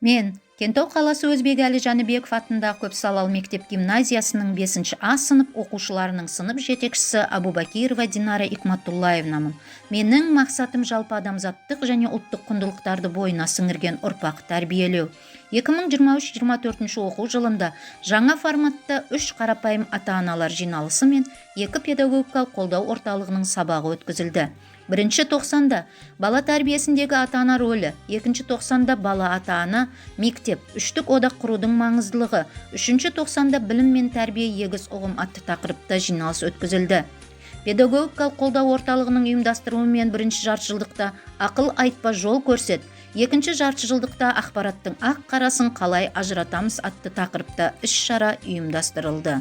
Мен Кентау қаласы Өзбекәлі Жәнібеков атындағы көпсалалы мектеп-гимназиясының 5 А сынып оқушыларының сынып жетекшісі Абубакирова Динара Икматуллаевнамын. Менің мақсатым жалпы адамзаттық және ұлттық құндылықтарды бойына сіңірген ұрпақ тәрбиелеу. 2023-24 оқу жылында жаңа форматта үш қарапайым ата-аналар жиналысы мен екі педагогикалық қолдау орталығының сабағы өткізілді. Бірінші тоқсанда бала тәрбиесіндегі ата-ана рөлі, екінші тоқсанда бала, ата-ана, мектеп, үштік одақ құрудың маңыздылығы, үшінші тоқсанда білім мен тәрбие егіз ұғым атты тақырыпта жиналыс өткізілді. Педагогикалық қолдау орталығының ұйымдастыруымен бірінші жартыжылдықта «Ақыл айтпа, жол көрсет», екінші жартыжылдықта «Ақпараттың ақ қарасын қалай ажыратамыз» атты тақырыпта іс-шара ұйымдастырылды.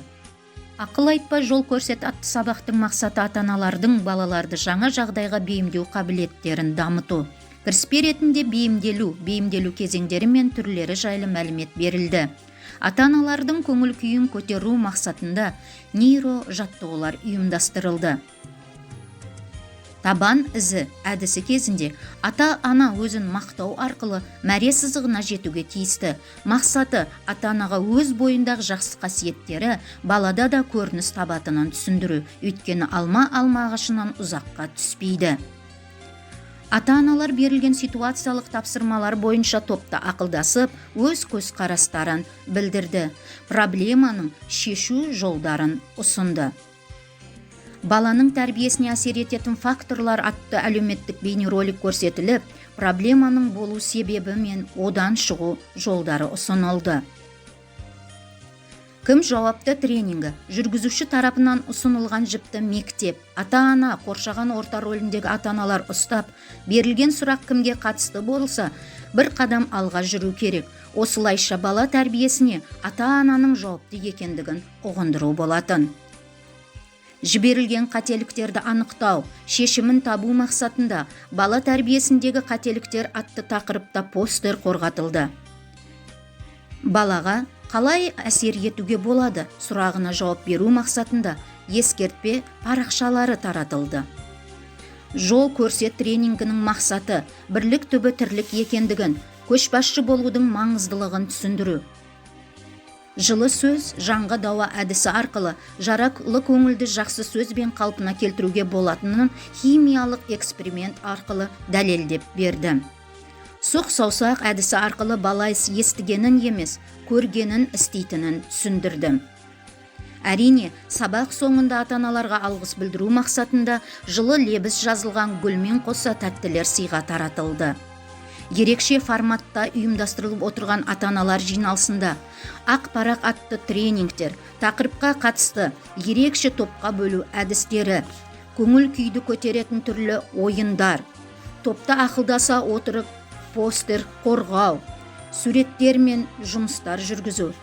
«Ақыл айтпа, жол көрсет» атты сабақтың мақсаты ата-аналардың балаларды жаңа жағдайға бейімдеу қабілеттерін дамыту. Кіріспе ретінде бейімделу, бейімделу кезеңдері мен түрлері жайлы мәлімет берілді. Ата-аналардың көңіл күйін көтеру мақсатында нейро жаттығулар ұйымдастырылды. Табан ізі әдісі кезінде ата-ана өзін мақтау арқылы мәре сызығына жетуге тиісті. Мақсаты ата-анаға өз бойындағы жақсы қасиеттері балада да көрініс табатынын түсіндіру, өйткені алма алма ағашынан ұзаққа түспейді. Ата-аналар берілген ситуациялық тапсырмалар бойынша топта ақылдасып, өз көзқарастарын білдірді, проблеманың шешу жолдарын ұсынды. «Баланың тәрбиесіне әсер ететін факторлар» атты әлеуметтік бейнеролик көрсетіліп, проблеманың болу себебі мен одан шығу жолдары ұсынылды. «Кім жауапты» тренингі жүргізуші тарапынан ұсынылған жіпті мектеп, ата-ана, қоршаған орта рөліндегі ата-аналар ұстап, берілген сұрақ кімге қатысты болса, бір қадам алға жүру керек. Осылайша бала тәрбиесіне ата-ананың жауапты екендігін ұғындыру болатын. Жіберілген қателіктерді анықтау, шешімін табу мақсатында «Бала тәрбиесіндегі қателіктер» атты тақырыпта постер қорғатылды. Балаға қалай әсер етуге болады сұрағына жауап беру мақсатында ескертпе парақшалары таратылды. «Жол көрсет» тренингінің мақсаты бірлік түбі тірлік екендігін, көшбасшы болудың маңыздылығын түсіндіру. «Жылы сөз жанға дауа» әдісі арқылы жаралы көңілді жақсы сөзбен қалпына келтіруге болатынын химиялық эксперимент арқылы дәлелдеп берді. «Сұқ саусақ» әдісі арқылы бала естігенін емес, көргенін істейтінін түсіндірді. Әрине, сабақ соңында ата-аналарға алғыс білдіру мақсатында жылы лебіз жазылған гүлмен қоса тәттілер сыйға таратылды. Ерекше форматта ұйымдастырылып отырған ата-аналар жиналысында «Ақ парақ» атты тренингтер, тақырыпқа қатысты ерекше топқа бөлу әдістері, көңіл күйді көтеретін түрлі ойындар, топта ақылдаса отырып постер қорғау, суреттермен жұмыстар жүргізу,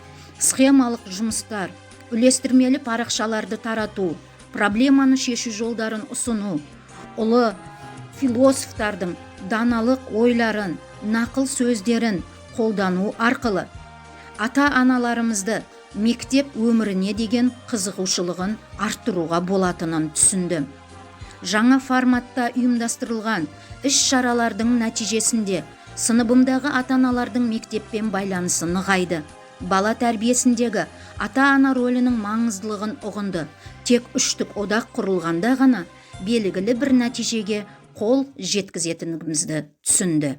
схемалық жұмыстар, үлестірмелі парақшаларды тарату, проблеманы шешу жолдарын ұсыну, ұлы философтардың даналық ойларын, нақыл сөздерін қолдану арқылы ата-аналарымызды мектеп өміріне деген қызығушылығын арттыруға болатынын түсіндім. Жаңа форматта ұйымдастырылған іс-шаралардың нәтижесінде сыныбымдағы ата-аналардың мектеппен байланысы нығайды, бала тәрбиесіндегі ата-ана рөлінің маңыздылығын ұғынды. Тек үштік одақ құрылғанда ғана белгілі бір нәтижеге қол жеткізетінімізді түсінді.